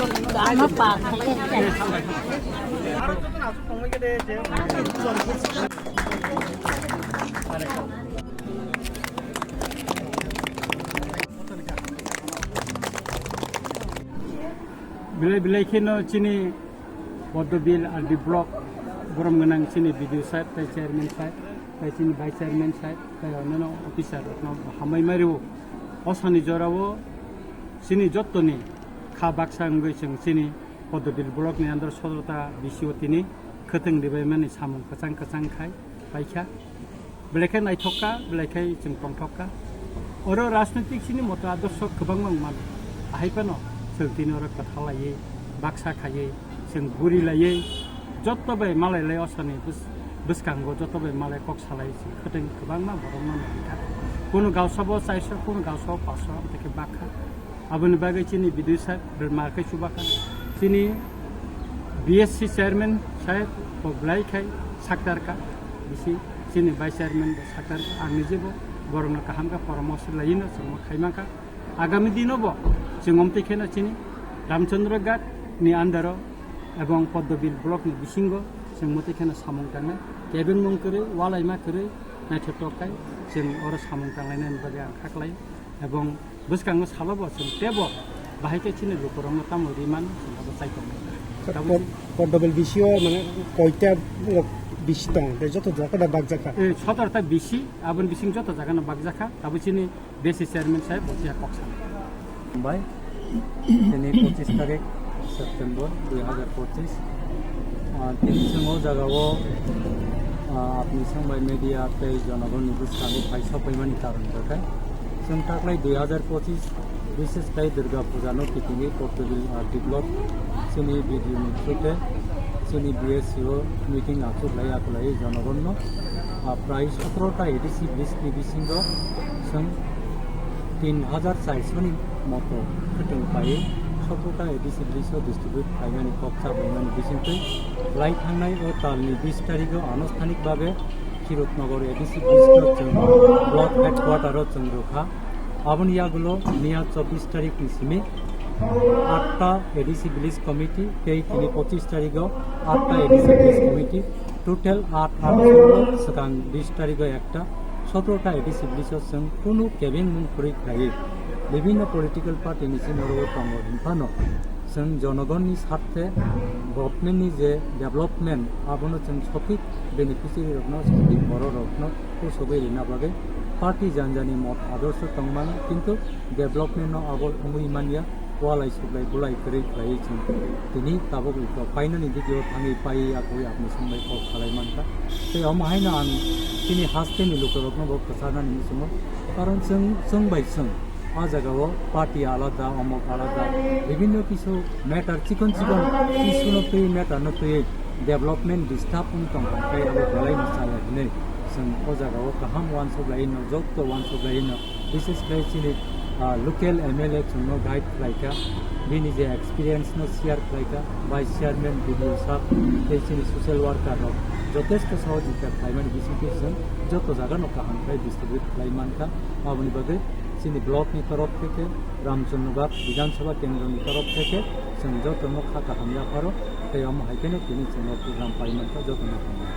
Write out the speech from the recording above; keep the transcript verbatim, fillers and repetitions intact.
Belai belai kheno chini Poddobil R D block borom gwnang chini B D O saheb, tai chairman saheb, tai chini vice chairman saheb, tai onno officer rokno hambai mario. O sani jorao chini jottoni kha baksa wngwi chwng chini Poddobil block ni under sodrota B C O tini khwtwng ribaimani samung kwchang kwchang khai paikha. Belai khe naithok kha, belai khe chwng tongthok kha. Oro rajnitik chini moto adorsho kwbangma wng mano. Ahai phano chwng tini oro kwtha laiwi, baksa khaiwi, chwng guri laiwi, joto bai malai lai osani bwskango joto bai malai kok salai chwng khwtwng kwbangma borokno nai kha. Kunu gausabo chairso, kunu gausabo paso, amtwi khe bakha. Aboni bagwi chini bidui sa belma khe chubakha. Chini B S C chairman saheb bo belai khai saktarkha, bisi chini vice chairman bo saktarkha. Ang nijebo borokno kaham khe poramorsho laino chwngno khaimankha. Agami dino bo chwng omtwi kheno chini Ramchandra Ghat ni under o ebong Poddobil block ni bisingo chwng mwtwi kheno samung tangnai. Kebengmung kwrwi, walaima kwrwi, naithotok khai chwng oro samung tanglainani bagwi ang khaklai. Ebong bwskango salo bo chwng tebo bahai khe chini lukurokno tamo ri mano chwng abo chai tongnai. Sir, Tamo Pod-, Poddobil B C O mane koita rok B C tong, tei joto jaga da bakjakha. Eh, sotor ta B C, aboni bising joto jaga no bakjakha. Tabo chini B C chairman saheb bo chiya kok sana. Bai, tini pochis tarik September dui hazar pochis. Ah, tini chwng o jaga o, ah, apni song bai media tei jonogon ni bwskango phai sokphaimani karon khe chwng taklai dui hazar pochis, bishes khlai Durga Puja no kitini Portugal, ah, develop chini B D O ni through te chini B S C o meeting achuk lai akulai jonogon no, ah, prai sotoro ta A D C village ni bisingo chwng tin hazar charso ni moto khwtwng paiwi sotoro ta A D C village o distribute khlaimani kok cha baimani bisingtwi lai thangnai o talni bis tarikgo anusthanik babe Khirutnagar A D C village o chwng block headquarter o chwng rwkha. Aboni yagulo miya chobbish tarikni simi atta A D C village committee tei tini pochis tarigo atta A D C village committee, total aat aat swkang bis tarigo ekta, sotoro ta A D C village o chwng kunu kebengmung kwrwi khlaiwi bibinno political party ni simi oro tongo hinphano chwng jonogonni sarthe government ni je development abono chwng sothik beneficiary rokno, sothik borok rokno kusugwi rina bagwi party janjani mot adorsho tongmani, kintu development no abo wngwi manya, walai suklai bulai kwrwi khlaiwi chwng tini tabuk rwkha painani digio thangwi paiwi akhoi apni songbai kok salai mankha. Tei omo haino ang chini hasteni lukurokno bo kwcharnani muchungo, karon chwng, chwng bai chwng. O jaga o party alada, omok alada, bibinno kisu matter, chikon chikon issue no twi, matter no twi development disturb wng tong kha, tei abo belai no chaya hinwi chwng o jaga o kaham uansuk lai no, jotto uansuk lai no, bises khlai chini, ah, local M L A chwng no guide khlai kha, bini je experience no share khlai kha, vice chairman, B D O sir, tei chini social worker rok jotesto sohojogita khlai mani bisingtwi chwng jotto jaga no kaham khlai distribute khlai man kha, aboni bagwi chini block ni torof theke, Ramchandra Bagh Bidhan Sabha Kendro ni torof theke chwng joto no kha kaham yapharo, tei omo hai kheno tini chwng o program pai mankha joto no hambai.